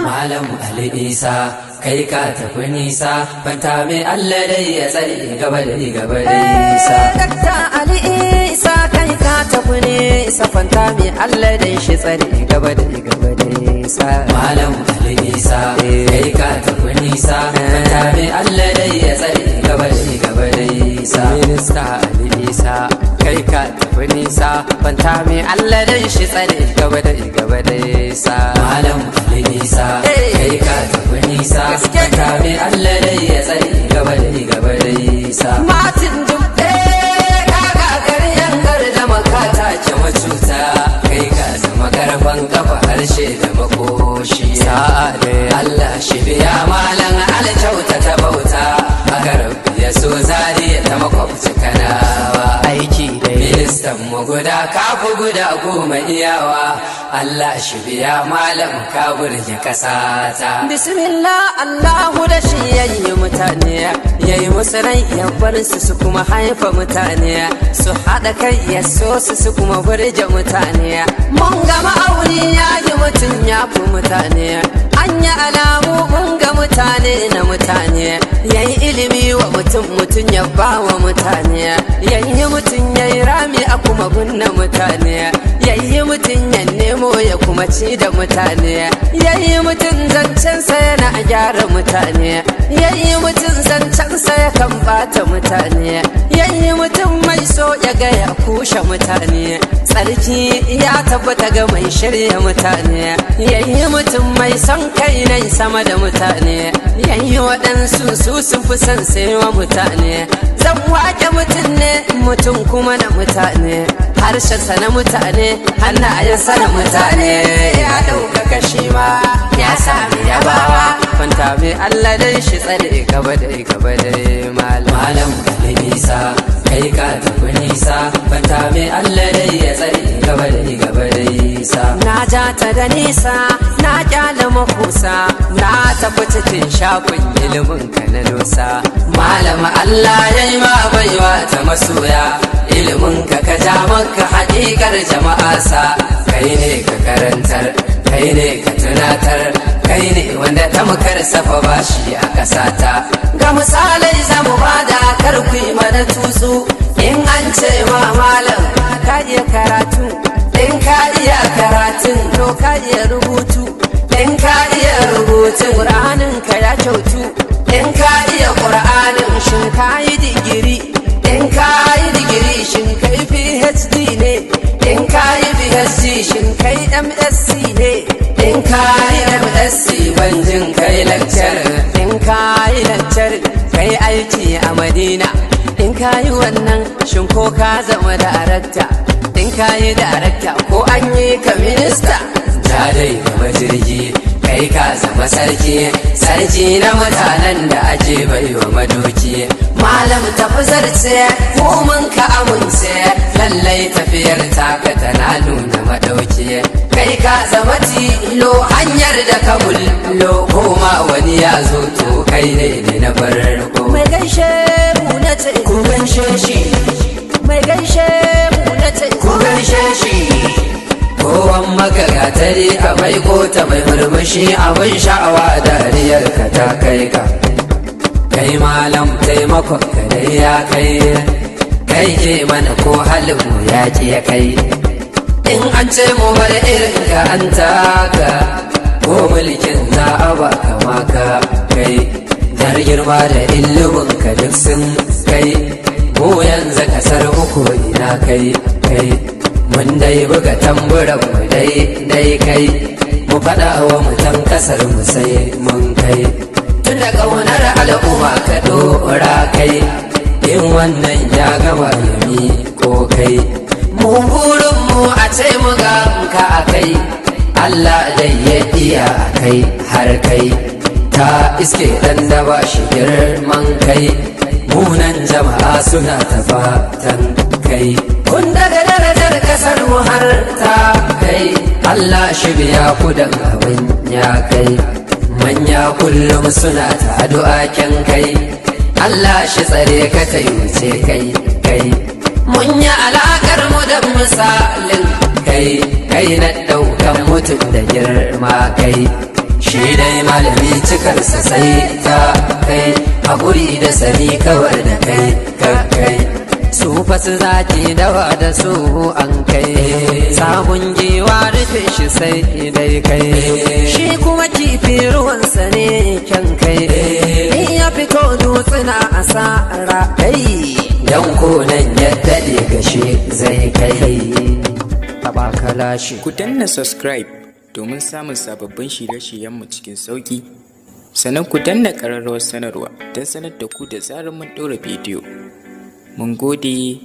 Malam Ali Isa, kai ka tafi nisa, fanta mai Allah dai ya tsare gaba da gaba da nisa. Dakta Ali Isa, kai ka tafi nisa, fanta mai Allah dai shi tsare gaba da gaba da nisa. Malam Ali Isa, kai ka tafi nisa, fanta mai Allah dai ya tsare gaba da gaba da nisa. Minista Ali Isa, kai ka tafi nisa, fanta mai Allah dai shi tsare gaba da gaba da nisa. Malam Ali Isa, kai ka tafi nisa, fanta mai Allah dai ya tsare gaba da gaba da nisa. Martin Dubbe, Ka gagari yan da makata ke macuta, kai ka zama karfan kafa harshe da makoshi. Sa'a dai. Allah shi biya malam alkyauta ta bauta, haka rabbi ya so zariya ta makwabci kanawa. Aiki dai. Ministan mu guda kafu guda 10 iyawa, Allah shi biya malam ka burge kasata. Bismillah, Allahu da shi yayi mutane, yayi musu rai, ya bar su su kuma haifa mutane, su haɗa kai, ya so su su kuma burge mutane. Mun ga ma'auni ya yi mutum ya fi mutane, an yi alamu mun ga mutane na mutane, yayi ilimi wa mutum, mutum ya ba wa mutane, yayi mutum yayi rami a kuma binne mutane, yayi mutum ya nemo ya kuma ci da mutane, yayi mutum zancensa yana gyara mutane, yayi mutum zancensa ya kan bata mutane, yayi mutum mai so ya ga ya kushe mutane. Tsarki ya tabbata ga mai shirya mutane, yayi mutum mai son kai nai sama da mutane, yayi waɗansu su sun fi son saiwa mutane. Zan wake mutum ne, mutum kuma na mutane, harshensa na mutane, hannayensa na mutane, ya ɗaukaka shi ma ya sami yabawa, kwanta mai Allah dai shi tsare gaba da gaba da malam. Malam Ali Isa, kai ka tafi nisa, fanta mai Allah dai ya tsare gaba da gaba da nisa. Na ja ta da nisa, na kyale makusa, na tafi cikin shafin ilimin ka na dosa. Malam Allah ya yi ma baiwa ta masoya, ilimin ka ka ja maka haƙiƙar jama'a sa, kai ne ka karantar, kai ne ka tunatar, kai ne wanda tamkar safa bashi a ƙasata. Ga misalai za mu bada, kar ku yi mana tutsu. In an ce ma malam ka iya karatu, in ka iya karatun to ka iya rubutu, in ka iya rubutun ƙur'anin ka ya kyautu, in ka iya ƙur'anin shin ka yi digiri, in ka yi digiri shin kai PhD ne, in ka yi PhD shin kai MSc ne, In ka yi MSc ban jin kai lecturer. In ka yi lecturer kai aiki a Madina, in ka yi wannan shin ko ka zama darakta, in ka yi darakta ko an yi ka minista. Ja dai gaba jirgi, kai ka zama sarki, sarki na mutanen da ake baiwa madoki. Malam tafi zarce, ko mun ka amince, lallai tafiyar taka tana nuna madauki. Kai ka zama tilo hanyar da ka bullo. Koma wani ya zo to kai ne ne na farko. Mai gaishe mu na ce, Ku gaishe shi. Mai gaishe mu na ce, Ku gaishe shi. Kowan maka gatari ka mai kota mai murmushi abin sha'awa, dariyar ka ta kai ka. Kai malam taimakon ka dai ya kai, kai ke mana ko halin mu ya ki ya kai. In an ce mu bar irin ka an taka, ko mulkin za a ba kama ka kai. Dar girma da ilimin ka duk sun kai, mu yanzu kasar uku ina kai kai. Mun dai buga tamburan mu dai dai kai, mu faɗa wa mutan kasar mu sai mun kai. Tun da ƙaunar al'umma ka ɗora kai, in wannan ya gama yami ko kai. Mu burin mu a ce mu ga ka a kai. Allah dai ya iya a kai har kai, ta iske ɗan da ba shi girman kai, munan jama'a suna ta fatan kai. Kun daga darajar kasar mu har ta kai. Allah shi biya kudan abin ya kai, manya kullum suna ta addu'a kyan kai, Allah shi tsare ka ta wuce kai kai. Mun yi alakar mu da misalin kai, kai na ɗaukan mutum da girma kai. Shi dai malami cikarsa sai ta kai haƙuri da sani, kawar da kai kai. Su fasu zaki dawa da su an kai, sabon giwa rufe shi sai dai kai. Shi kuma kifi ruwansa ne kyan kai, in ya fito dutsuna asara kai. Dan konan ya daɗe gashi zai kai. Taɓa kalashi. Ku danna subscribe domin samun sababbin shirye-shiryenmu cikin sauƙi. Sannan ku danna ƙararrawar sanarwa don sanar da ku da zarar mun ɗora bidiyo. Mun gode.